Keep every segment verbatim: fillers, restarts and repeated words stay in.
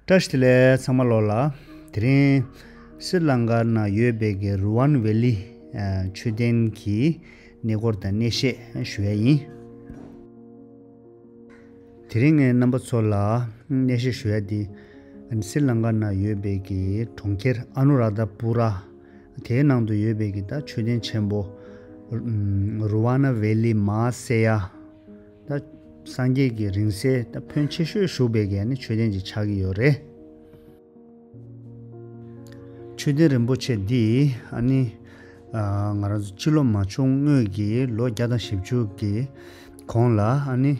བཀྲ་ཤིས་བདེ་ལེགས་ཚང་མ་ལོག་ལ། དེ་རིང་སི་རི་ལང་ཀ་ནང་ཡོད་པའི་གི་རུ་ཝན་ཝེ་ལི་མཆོད་རྟེན་གྱི་གནས་སྐོར་དང་གནས་བཤད་ཞུ་ཡ་ཡིན། དེ་རིང་ངས་རྣམ་པ་ཚོ་ལ་གནས་བཤད་ཞུ་ཡ་དེ། སི་རི་ལང་ཀ་ནང་ཡོད་པའི་གི་གྲོང་ཁྱེར་ཨ་ནུ་ར་དྷ་པུ་ར། དེའི་ནང་དུ་ཡོད་པའི་གི་ད་མཆོད་རྟེན་ཆེན་པོ། རུ་ཝ་ན་ཝེ་ལི་མ་ཧཱ་སེ་ཡ། ད་སངས་རྒྱས་ཀྱི་རིང་བསྲེལ་ད་ཕོན་ཆེ་ཤོས་བཞུགས་པའི་གི་ནི་མཆོད་རྟེན་ཅིག་ཆགས་ཀྱི་ཡོད་རེད། མཆོད་རྟེན་རིན་པོ་ཆེ་འདི་ཨ་ནི་ང་རང་ཚོ་ཕྱི་ལོ་མ་བྱུང་སྔོན་གྱི་ལོ་བརྒྱ་དང་བཞི་བཅུ་གི་གོང་ལ་ཨ་ནི་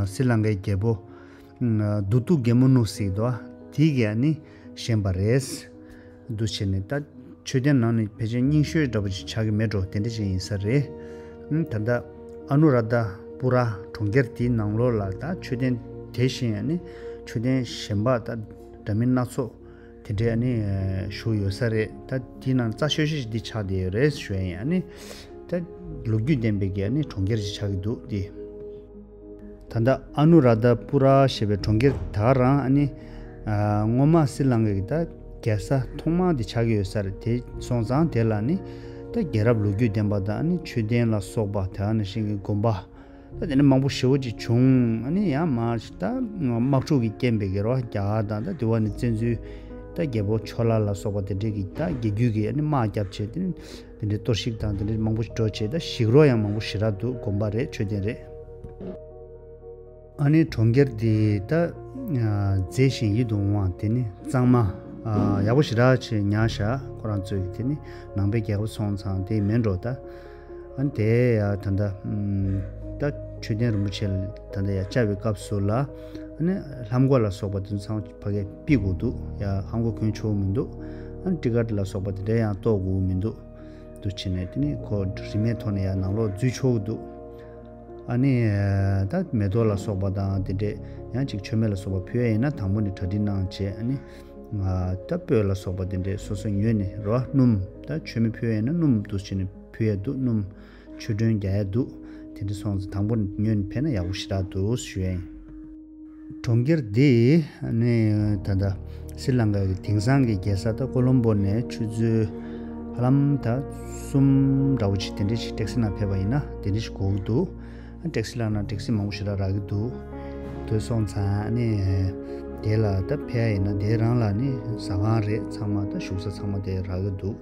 སི་རི་ལང་ཀའི་རྒྱལ་པོ་དུ་ཏུ་གེ་མུ་ནུ་ཟེར་འདུག་དེ་གིས་ཨ་ནི་བཞེངས་པ་རེད། འདུ་བྱས་ནས་ད་མཆོད་རྟེན་ནང་ནས་ཕལ་ཆེར་རྙིང་ཤོས་འདྲ་པོ་ཅིག་ཆགས་ཀྱི་མེད་འགྲོ་དེ་འདྲ་ཅིག་ཡིན་ས་རེད། ད་ལྟ་ཨ་ནུ་ར་དྷ་པུ་ར་གྲོང་ཁྱེར་དེའི་ནང་ལོགས་ལ་ད་མཆོད་རྟེན་དེ་བཞིན་ཨ་ནི་མཆོད་རྟེན་གཞན་པ་ད་འདྲ་མིན་སྣ་ཚོགས་དེ་འདྲའི་ཨ་ནི་བཞུགས་ཡོད་ས་རེད། ད་དེའི་ནང་རྩ་ཆེ་ཤོས་ཤིག་འདི་ཆགས་བསྡད་ཡོད་རེད་ཞུ་ཡ་ཡིན། ཨ་ནི་ད་ལོ་རྒྱུས་ལྡན་པའི་གི་ཨ་ནི་གྲོང་ཁྱེར་ཞིག་ཆགས་ཀྱི་འདུག་དེ། ད་ལྟ་ཨ་ནུ་ར་དྷ་པུ་ར་ཞེས་པའི་གྲོང་ཁྱེར་ད་རང་ཨ་ནི་སྔོན་མ་སི་རི་ལང་ཀའི་ད་རྒྱལ་ས་ཐོག་མ་དེ་ཆགས་ཀྱི་ཡོད་ས་རེད། དེ་སོང་ཙང་དེ་ལ་ནི་ད་རྒྱལ་རབས་ལོ་རྒྱུས་ལྡན་པ་དང་ཨ་ནི་མཆོད་རྟེན་ལ་སོགས་པ་དེ་ནང་བཞིན་གྱི་དགོན་པ་ད་དེ་ནི་མང་པོ་ཞེ་པོ་ཅིག་བྱུང་། ཨ་ནི་ཡང་མ་ད་དམག་འཁྲུག་གི་རྐྱེན་པས་གི་རོ་རྒྱ་གར་དང་ད་དེ་བ་ནི་བཙན་འཛུལ་ད་རྒྱལ་པོ་ཆོ་ལ་ལ་སོགས་པ་དེ་འདྲས་ཀྱི་ད་རྒྱལ་རྒྱུད་ཀྱི་ཨ་ནི་དམག་བརྒྱབ་བྱས་དེ་ནི་དེ་འདྲའི་གཏོར་བཤིག་དང་དེ་འདྲའི་མང་པོ་ཞིག་འགྲོ་བྱས་ད་ཞིག་རོ་ཡང་མང་པོ་ཞེ་དྲག་འདུག་དགོན་པ་རེད་མཆོད་རྟེན་རེད། ཨ་ནི་གྲོང་ཁྱེར་འདི་ད་མཛེས་ཤིང་ཡིད་དུ་འོང་བ་དེ་ནི་གཙང་མ་ཡག་པོ་ཞེ་དྲག་བྱས་ཉར་བཞག་ཁོ་རང་ཚོས་ཀྱི་དེ་ནི་ནང་པའི་རྒྱལ་ཁབ་སོང་ཙང་དེ་མིན་འགྲོ་ད། ཨ་ནི་དེ་ཡ་ད་ལྟ་ད་མཆོད་རྟེན་རིན་པོ་ཆེ་ལ་ད་ལྟ་ཡ་བཅར་བའི་སྐབས་སུ་ལ་ཨ་ནི་ལྷམ་གོག་ལ་སོགས་པ་དེ་ཚང་ཕ་གིར་ཕུད་དགོས་འདུག་ཡ་ལྷམ་གོག་གོན་ཆོག་མི་འདུག་ཨ་ནི་ཊི་ཀཊ་ལ་སོགས་པ་དེ་འདྲ་ཡང་གཏོང་དགོས་མི་འདུག་འདུག་བྱས་ནས་དེ་ནི་ཁོ་རིན་མེད་ཐོག་ནས་ཡང་ནང་ལོགས་འཛུལ་ཆོག་གི་འདུག་ཨ་ནི་ད་མེ་ཏོག་ལ་སོགས་པ་དང་དེ་འདྲས་ཡང་ཅིག་མཆོད་མེ་ལ་སོགས་པ་ཕུལ་ཡ་ཡིན་ན་དང་པོ་ནས་གྲ་སྒྲིག་གནང་བྱས། ཨ་ནི་ད་སྤོས་ལ་སོགས་པ་དེ་འདྲས་སོ་སོ་ཉོས་ནས་རོ་སྣུམ་ད་མཆོད་མེ་ཕུལ་ཡ་ཡིན་ན་སྣུམ་འདུག་བྱས་ནས་ཕུལ་ཡ་འདུག་སྣུམ་མཆོད་སྒྲོན་རྒྱག་ཡ་འདུག་དེ་འདྲས་སོང་ཙང་དང་པོ་ནས་ཉོས་ནས་ཕེབས་ན་ཡག་པོ་ཞེ་དྲག་འདུག་ཞུ་ཡ་ཡིན། གྲོང་ཁྱེར་འདི་ནི་ད་ལྟ་སི་རི་ལང་ཀ་གི་དེང་སང་གི་རྒྱལ་ས་ད་ཀོ་ལོམ་པོ་ནས་ཆུ་ཚོད་ཧ་ལམ་ད་གསུམ་འདྲ་བོ་ཅིག་དེ་འདྲ་ཞིག་ཊེག་སི་ནང་ཕེབས་པ་ཡིན་ན་དེ་འདྲ་ཞིག་འགོར་གྱི་འདུག་ཊེག་སི་ལགས་ན་ཊེག་སི་མང་པོ་ཞེ་དྲག་རག་གི་འདུག་དེ་སོང་ཙང་ནི་དེ་ལ་ད་ཕེབས་ཡ་ཡིན་ན་དེ་རང་ལ་ནི་ཟ་ཁང་རེད། ཚང་མ་ད་བཞུགས་ས་ཚང་མ་དེ་རག་གི་འདུག་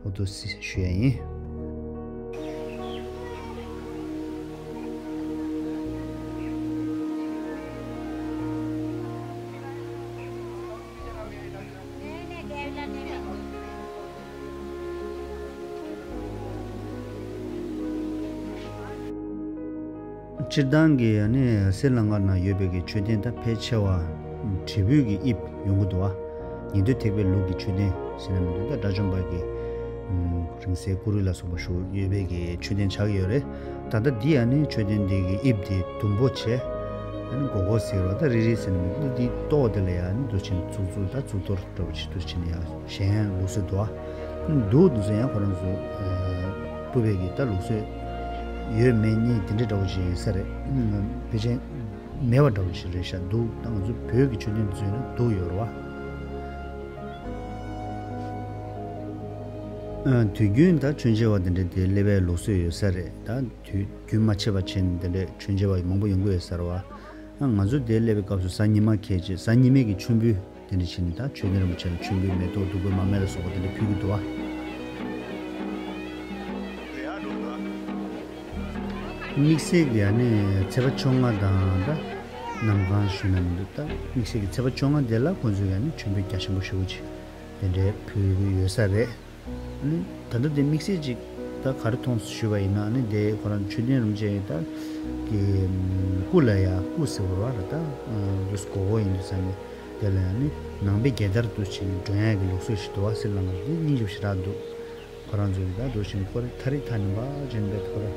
འོ་དུ་སི་ཞུ་ཡ་ཡིན། སྤྱིར་བཏང་གི་ཨ་ནི་སི་རི་ལང་ཀ་ནང་ཡོད་པའི་གི་མཆོད་རྟེན་ད་ཕལ་ཆེ་བ་དྲིལ་བུ་གི་དབྱིབས་ཡོང་གི་འདུག་བ། ཉན་ཐོས་ཐེག་པའི་ལུགས་ཀྱི་མཆོད་རྟེན་ཟེར་ན་མི་འདུག་ད་དགྲ་བཅོམ་པ་གི་ཨུམ་རིང་བསྲེལ་སྐུ་རུས་ལ་སོགས་པ་བཞུགས་ཡོད་པའི་གི་མཆོད་རྟེན་ཆགས་ཀྱི་ཡོད་རེད། ད་ལྟ་འདི་ཨ་ནི་མཆོད་རྟེན་འདི་གི་དབྱིབས་འདི་ཟླུམ་པོ་བྱས། ཨ་ནི་སྒོར་སྒོར་ཟེར་བ་ད་རིལ་རིལ་ཟེར་ན་མི་འདུག་འདི་ཏོག་དེ་ལ་ཡ་ཨ་ནི་འདུག་ཅིང་གཙུག་གཙུག་ད་གཙུག་ཏོར་འདྲ་བོ་ཅིག་འདུག་ཅིང་ཡ་གཞན་ལུགས་སྲོལ་འདུག་ཨ། འདུག་འདུག་ཟེར་ཡང་ཁོ་རང་ཚོ་ཨ་སྤུ་བས་གི་ད་ལུགས་སྲོལ་ཡོད་མེད་གཉིས་དེ་འདྲ་འདྲ་བོ་ཅིག་ཡིན་ས་རེད། ཕལ་ཆེར་མེད་པ་འདྲ་བོ་ཞིག་རེད་ཤག་འདུག་ད་ང་ཚོ་བོད་ཀྱི་མཆོད་རྟེན་བཟོས་ན་འདུག་ཡོད་རེད་བ། ཨ་དུས་རྒྱུན་ད་མཆོད་མཇལ་བ་དེ་འདྲ་དེ་སླེབས་པའི་ལུགས་སྲོལ་ཡོད་ས་རེད། ད་དུས་རྒྱུན་མ་ཆད་པ་བྱས་ནས་དེ་འདྲ་མཆོད་མཇལ་བ་མང་པོ་ཡོང་གི་ཡོད་ས་རེད་བ། ཨ་ང་ཚོ་དེ་སླེབས་པའི་སྐབས་སུ་གཟའ་ཉི་མ་ཁེལ་རྗེས་གཟའ་ཉི་མའི་གི་མཆོད་འབུལ་དེ་འདྲ་བྱས་ནས་ད་མཆོད་རྟེན་རིན་པོ་ཆེ་ལ་མཆོད་འབུལ་མེ་ཏོག་བདུག་སྤོས་མར་མེ་ལ་སོགས་པ་དེ་འདྲ་ཕུལ་གྱི་འདུག་བ། དམིགས་བསལ་གྱི་ཨ་ནི་ཚེས་པ་བཅོ་ལྔ་དང་ད་གནམ་གང་ཞུ་ན་མི་འདུག་ད་དམིགས་བསལ་གྱི་ཚེས་པ་བཅོ་ལྔ་དེ་ལ་ཁོང་ཚོས་ཨ་ནི་མཆོད་འབུལ་རྒྱ་ཆེན་པོ་ཞེ་པོ་ཅིག་དེ་འདྲའི་ཕུལ་གྱི་ཡོད་ས་རེད། ཨ་ནི་ད་ལྟ་དེ་དམིགས་བསལ་ཅིག་ད་ག་རེ་མཐོང་སོང་ཞུས་པ་ཡིན་ན་ཨ་ནི་དེ་ཁོ་རང་མཆོད་རྟེན་རིན་པོ་ཆེ་ད་གི་སྐུ་ལ་ཡ་སྐུ་ཟེར་བ་རེད། ད་འདུག་སེ་སྒོར་སྒོར་ཡིན་དུས་ཙང་ནས་དེ་ལ་ཡ་ནི་ནང་པའི་རྒྱལ་དར་དུ་བྱས་ནས་སྒྲོན་ཡ་གི་ལུགས་སྲོལ་ཞིག་འདུག་བ། སི་རི་ལང་ཀ་དེ་སྙིང་རྗེ་པོ་ཞེ་དྲག་འདུག་ཁོ་རང་ཚོ་གི་ད་འདུག་བཞིན་ཁོ་རེ་ཐ་རི་ཐ་ནི་འབའ་ཅན་པའི་ཁོ་ར་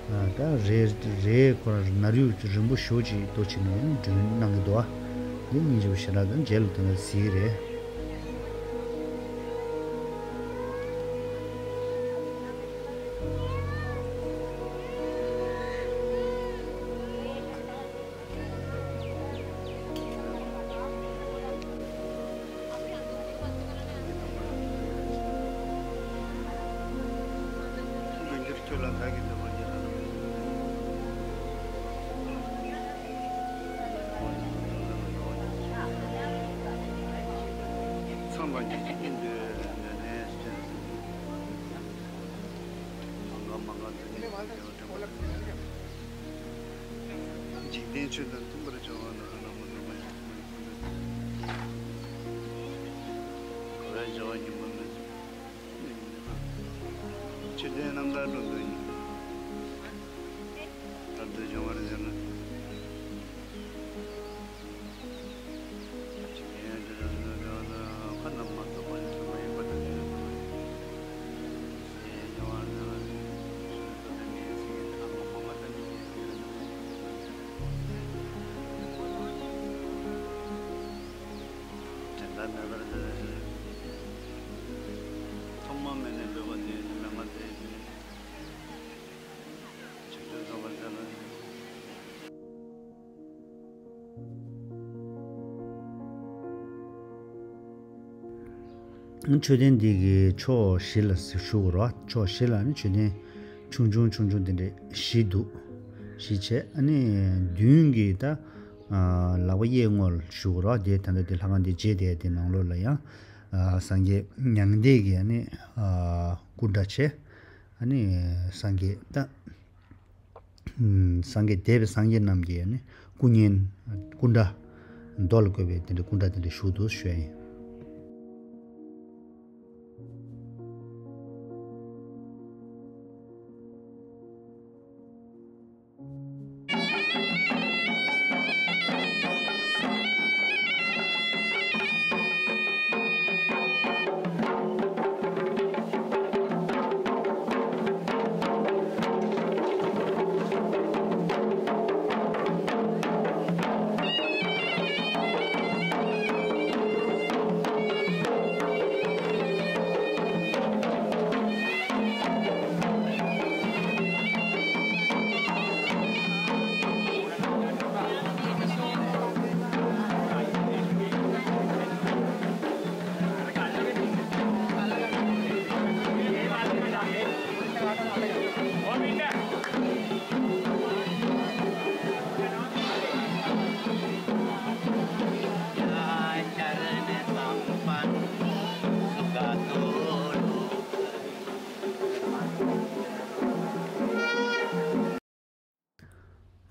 ད་རེ་རེ་ཁོ་ར་ནར་ཡུག་རིང་པོ་ཞེ་པོ་ཅིག་འདུག་བྱས་ནས་སྒྲོན་གནང་གི་འདུག་བ། འདི་སྙིང་རྗེ་པོ་ཞེ་དྲག་དང་མཇལ་ལ་དེ་འདྲ་གཟིགས་རེད། མ་གི་ཅི་ཡིན་འདོད་འདོད་ནས་ཅི། མ་འགག་མ་འགག་དེ་ནི་འཇིག་རྟེན་ཆོས་དང་མཐུན་པར་སྦྱོར་བ་ནི་རྣམ་པར་སྨིན་པ་ཡང་། ག་རེ་བྱ་བ་ཉིན་མོ་མེད། ཆོས་ལྡན་རྣམ་དག་སྒྲོ་འདོགས་ཡིན། རབ་ཏུ་བྱུང་བར་འགྱུར་ན། ཆོས་ལྡན་དེ་རང་ལ་ཁ་ན་མ་ཐོ་པ་ནི་མ་ཡིན་པ་དང་ཆོས་སུ་ཡང་བར་ན་ཆོས་སུ་དེ་ནི་སྲིད་ཀྱི་ཐ་མ་མ་མ་དང་ནི་ཡིན་ཟེར་ན། དྲན་པ་མེད་པར་འདོད་པའི་ཕྱིར། ཐོག་མ་མེད་ནས་འདོད་པ་དེ་ནི་མེད་པ་དེ། ཆོས་ཅན་རྫོགས་པར་བྱ་ལ། མཆོད་རྟེན་འདི་གི་ཕྱོགས་བཞི་ལ་ཞུ་དགོས་རེད་བ། ཕྱོགས་བཞི་ལ་ནི་མཆོད་རྟེན་ཆུང་ཆུང་ཆུང་ཆུང་དེ་འདྲ་བཞི་འདུག་བཞི་བྱས། ཨ་ནི་མདུན་གྱི་ད་ལག་པ་གཡས་ངོས་ལ་ཞུ་དགོས་རེད་བ། དེ་ད་ལྟ་དེ་ལྷ་ཁང་དེ་མཇལ་བསྡད་དེ་ནང་ལོགས་ལ་ཡང་སངས་རྒྱས་མྱང་འདས་ཀྱི་ཨ་ནི་སྐུ་འདྲ་བྱས། ཨ་ནི་སངས་རྒྱས་ད། སངས་རྒྱས་འདས་པའི་སངས་རྒྱས་རྣམས་ཀྱི་ནི་སྐུ་བརྙན་སྐུ་འདྲ། རྡོ་ལ་བརྐོས་པའི་དེ་འདྲའི་སྐུ་འདྲ་དེ་འདྲ་བཞུགས་འདུག་ཞུ་ཡ་ཡིན།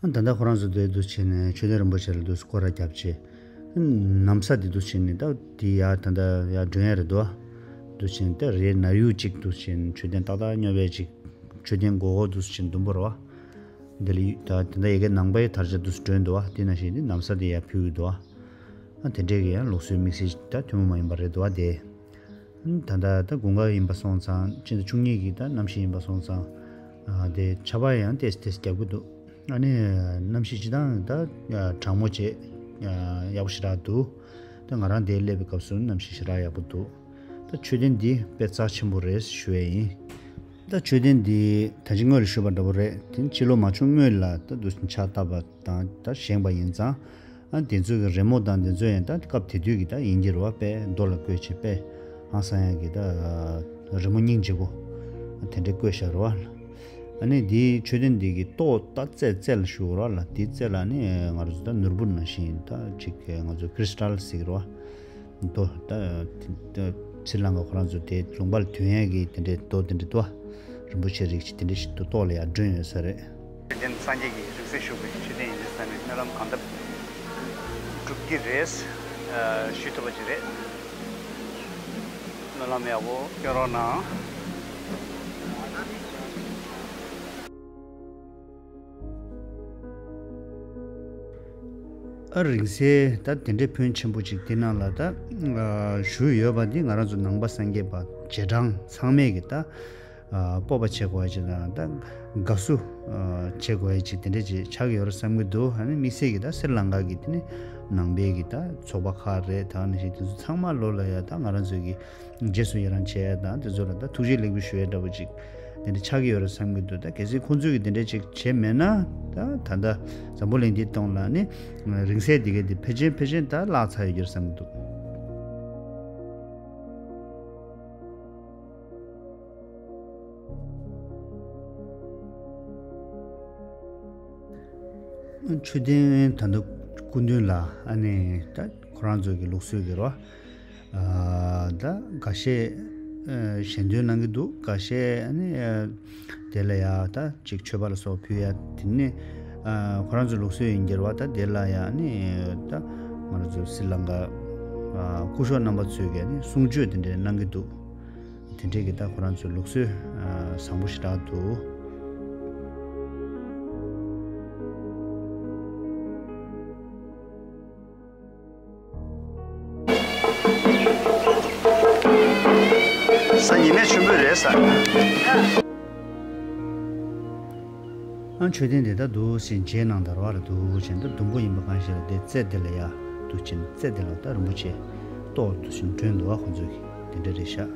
ད་ལྟ་ཁོ་རང་ཚོ་དེ་འདུག་བྱས་ནས་མཆོད་རྟེན་རིན་པོ་ཆེ་ལ་འདུག་སྐོར་ར་བརྒྱབ་བྱས། ནམ་ས་དེ་འདུག་བྱས་ནས་ད་དེ་ཡར་ད་ལྟ་ཡར་མགྲོན་ཡ་རེད་འདུག་འདུག་བྱས་ནས་ད་རེད་ན་ཡུག་ཅིག་འདུག་བྱས་ནས་མཆོད་རྟེན་ཏག་ཏག་སྙོབ་ཡ་ཅིག་མཆོད་རྟེན་སྒོར་སྒོར་འདུག་བྱས་ནས་ཟླུམ་པོ་རེད་བ། འདི་ལ་ད་ད་ལྟ་ཡ་གི་ནང་པའི་དར་ཆ་འདུག་སྒྲོན་འདུག་བ། དེ་ནང་བཞིན་དེ་ནམ་ས་དེ་ཡར་ཕུལ་གི་འདུག་བ། ཨ་དེ་འདྲས་ཀྱི་ཡང་ལུགས་སྲོལ་དམིགས་བསལ་ད་ཐུན་མོང་མ་ཡིན་པ་རེད་འདུག་བ་དེ། ད་ལྟ་ད་དགུན་ཁ་ཡིན་པ་སོང་ཙང་ཕྱི་ཟླ་བཅུ་གཉིས་ཀྱི་ད་གནམ་གཤིས་ཡིན་པ་སོང་ཙང་། ཨ་དེ་ཆར་པ་ཡང་ཏོག་ཙམ་ཏོག་ཙམ་རྒྱག་གི་འདུག་ཨ་ནི་གནམ་གཤིས་སྤྱིར་བཏང་ད་གྲང་མོ་བྱས། ཡག་པོ་ཞེ་དྲག་འདུག་ད་ང་རང་དེ་སླེབས་པའི་སྐབས་སུ་གནམ་གཤིས་ཞེ་དྲག་ཡག་པོ་འདུག་ད་མཆོད་རྟེན་འདི་དཔེ་རྩ་ཆེན་པོ་རེད་ཞུ་ཡས་ཡིན། ད་མཆོད་རྟེན་འདི་ད་ཅི་སྔོན་ལ་ཞུས་པ་འདྲ་པོ་རེད། དེ་ཕྱི་ལོ་མ་བྱུང་སྔོན་ལ་ད་དུ་ཕྱག་བཏབ་པ་དང་ད་བཞེངས་པ་ཡིན་ཙང་། ཨ་དེ་ཚོ་གི་རི་མོ་དང་དེ་ཚོ་ཡང་ད་སྐབས་དེ་དུས་ཀྱི་ད་ཡིན་གྱི་རེད་བ། དཔེ་རྡོ་ལ་བརྐོས་བྱས་དཔེ་ཧང་སང་ཡག་གི་ད་རི་མོ་སྙིང་རྗེ་པོ་དེ་འདྲ་བརྐོས་བཞག་རེད་བ། ཨ་ནི་འདིའི་མཆོད་རྟེན་འདི་གི་ཏོག་ད་རྩེ་རྩེ་ལ་ཞུ་ར་ལ་འདི་རྩེ་ལ་ནི་ང་རང་ཚོ་ད་ནོར་བུ་ནང་བཞིན་ད་ཅིག་ང་ཚོ་ཀྲི་སི་ཊལ་ཟེར་གི་རེད་བ། རྡོ་ད་ད་སི་རི་ལང་ཀ་ཁོ་རང་ཚོ་དེ་ལུང་པ་ལ་ཐོན་ཡག་གི་དེ་འདྲའི་རྡོ་དེ་འདྲ་འདུག་བ། རིན་པོ་ཆེ་རིགས་ཅིག་དེ་འདྲ་ཞིག་ཏུ་ཏོག་ལ་ཡར་བསྒྲོན་ཡོད་ས་རེད། དེ་ནི་སངས་རྒྱས་ཀྱི་རིང་བསྲེལ་བཞུགས་པའི་མཆོད་རྟེན་ཡིན་པའི་ས་ནས་སྨོན་ལམ་གང་ཐུབ་སྒྲུབ་ཀྱི་རེད། ཞུ་ཐུབ་པ་ཅིག་རེད། སྨོན་ལམ་ཡག་པོ་སྐྱོན་རོགས་གནང་། ཨ་རིང་བསྲེལ་ད་དེ་འདྲའི་ཕོན་ཆེན་པོ་ཅིག་དེ་ནང་ལ་ད་ཞུས་ཡོད་པ་འདི་ང་རང་ཚོ་ནང་པ་སངས་རྒྱས་པ་རྗེས་འབྲང་ཚང་མས་ཀྱི་ད་སྤོབས་པ་བྱེད་དགོས་ཡ་ཅིག་དང་ད་དགའ་བསུ་བྱེད་དགོས་ཡ་ཅིག་དེ་འདྲ་ཅིག་ཆགས་ཀྱི་ཡོད་རེད་བསམ་གྱི་འདུག་ཨ་ནི་དམིགས་བསལ་གྱི་ད་སི་རི་ལང་ཀ་གི་དེ་ནི་ནང་པའི་གི་ད་ཚོགས་པ་ཁག་རེད། ད་ནི་ཞིག་དེ་ཚོ་ཚང་མ་ལོ་ལ་ཡ་ད་ང་རང་ཚོ་གི་རྗེས་སུ་ཡི་རང་བྱས་དང་དེ་ཚོ་ལ་ད་ཐུགས་རྗེ་ལེགས་འབུལ་ཞུ་ཡས་འདྲ་པོ་ཅིག་དེ་འདྲ་ཆགས་ཀྱི་ཡོད་རེད་བསམ་གྱི་འདུག་ད་གལ་སྲིད་ཁོང་ཚོས་ཀྱི་དེ་འདྲ་ཅིག་བྱས་མེད་ན་ད་ད་ལྟ་འཛམ་བུ་གླིང་འདིའི་སྟེང་ལ་ནི་རིང་བསྲེལ་འདི་གའི་འདི་ཕལ་ཆེར་ཕལ་ཆེར་ད་བརླག་ཚར་ཡོད་ཀྱི་རེད་བསམ་གྱི་འདུག་མཆོད་རྟེན་ད་ལྟ་སྐུ་མདུན་ལ་ཨ་ནི་ད་ཁོ་རང་ཚོ་གི་ལུགས་སྲོལ་གྱི་རོ། ཨ་ད་འགའ་ཤས་ཨ་ཞལ་འདོན་གནང་གི་འདུག། འགའ་ཤས་ཨ་ནི་ཨ་དེ་ལ་ཡ་ད་ཅིག་མཆོད་པ་ལ་སོགས་ཕུལ་ཡ། དེ་ནས་ཨ་ཁོ་རང་ཚོའི་ལུགས་སྲོལ་ཡིན་གྱི་རེད་བ། ད་དེ་ལ་ཡ་ཨ་ནི་ད་ང་རང་ཚོ་སི་ལང་ཀ་ཨ་སྐུ་ཞབས་རྣམ་པ་ཚོས་ཀྱི་ཨ་ནི་གསུང་ཆོས་དེ་འདྲ་གནང་གི་འདུག། དེ་འདྲའི་གི་ད་ཁོ་རང་ཚོའི་ལུགས་སྲོལ་ཨ་བཟང་པོ་ཞེ་དྲག་འདུག། ས་ཉི་མས་ཆེན་པོ་རེད་ས། ཨ་མཆོད་རྟེན་དེ་ད་འདུག་སེ་མཇལ་གནང་དར་བ་ལ་འདུག་ཅན་ད་ཟླུམ་པོ་ཡིན་པ་གང་ཞིག་ལ་དེ་རྩེ་དེ་ལ་ཡ་འདུག་ཅན་རྩེ་དེ་ལ་ད་རིན་པོ་ཆེ་ཏོག་འདུག་ཅན་བསྒྲོན་འདུག་བ། ཁོ་ཚོས་གི་དེ་འདྲ་རེད་ཤག།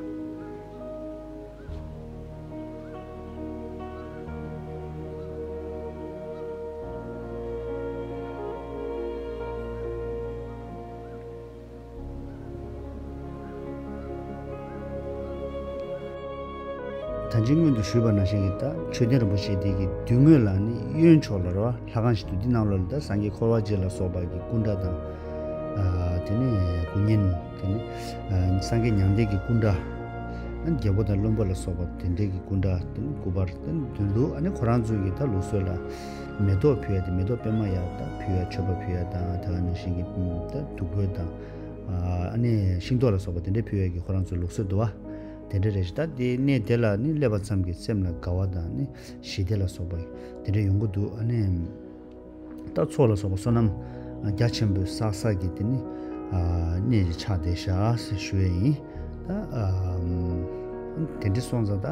ད་ཅི་སྔོན་དུ་ཞུས་པ་ནང་བཞིན་གྱི་ད་མཆོད་རྟེན་རིན་པོ་ཆེ་འདི་གི་མདུན་ངོས་ལ་ནི་གཡོན་ཕྱོགས་ལ་རེད་བ། ལྷ་ཁང་ཞིག་འདུག། འདི་ནང་ལོགས་ལ་ད་སངས་རྒྱས་འཁོར་བ་འཇིག་ལ་སོགས་པ་གི་སྐུ་འདྲ་དང་། ཨ་དེ་ནས་སྐུ་བརྙན། དེ་ནས་ཨ་སངས་རྒྱས་མྱང་འདས་ཀྱི་སྐུ་འདྲ། ཨ་རྒྱལ་པོ་དང་བློན་པོ་ལ་སོགས་པ་དེ་འདྲའི་གི་སྐུ་འདྲ། དེ་ནས་སྐུ་པར་དེ་ནས་དོན་དུ་ཨ་ནི་ཁོ་རང་ཚོའི་གི་ད་ལུགས་སྲོལ་ལ་མེ་ཏོག་ཕུལ་ཡ་དེ། མེ་ཏོག་པད་མ་ཡར་ད་ཕུལ་ཡ། མཆོད་པ་ཕུལ་ཡ་དང་། ད་ག་ནང་བཞིན་གྱི་ད་བདུག་སྤོས་དང་། ཨ་ནི་ཤིང་ཏོག་ལ་སོགས་པ་དེ་འདྲ་ཕུལ་ཡ་གི་ཁོ་རང་ཚོའི་ལུགས་སྲོལ་འདུག་བ། དེ་འདྲ་རེད་ཤག། ད་དེ་གནས་དེ་ལ་ནི་སླེབས་པ་ཙམ་གྱིས་སེམས་ལ་དགའ་བ་དང་ནི་ཞི་བདེ་ལ་སོགས་པ་དེ་འདྲ་ཡོང་གི་འདུག། ཨ་ནི་ད་ཚོགས་ལ་སོགས་པ་བསོད་ནམས་རྒྱ་ཆེན་པོས་བསགས་བསགས་ཀྱི་དེ་ནི་ཨ་གནས་ཆགས་བསྡད་ཤག་ཟེར་ཞུ་ཡས་ཡིན། ད་ཨ་དེ་འདྲ་སོང་ཙང་ད་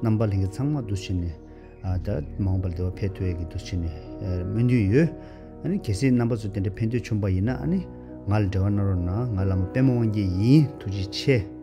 རྣམ་པ་ལྷན་རྒྱས་ཚང་མ་འདུ་བྱས་ནས། ཨ་ད་མ་འོངས་པར་བདེ་བ་འཕེལ་ཐུབ་ཡས་ཀྱི་འདུ་བྱས་ནས་ཨ་སྨོན་འདུན་ཡོད། ཨ་ནི་གལ་སྲིད་རྣམ་པ་ཚོ་དེ་འདྲ་ཕན་ཐོགས་བྱུང་པ་ཡིན་ན་ཨ་ནི་ང་ལ་འབྲེལ་བ་གནང་རོགས་གནང་། ང་བླ་མ་པད་མ་དབང་རྒྱལ་ཡིན། ཐུགས་རྗེ་ཆེ།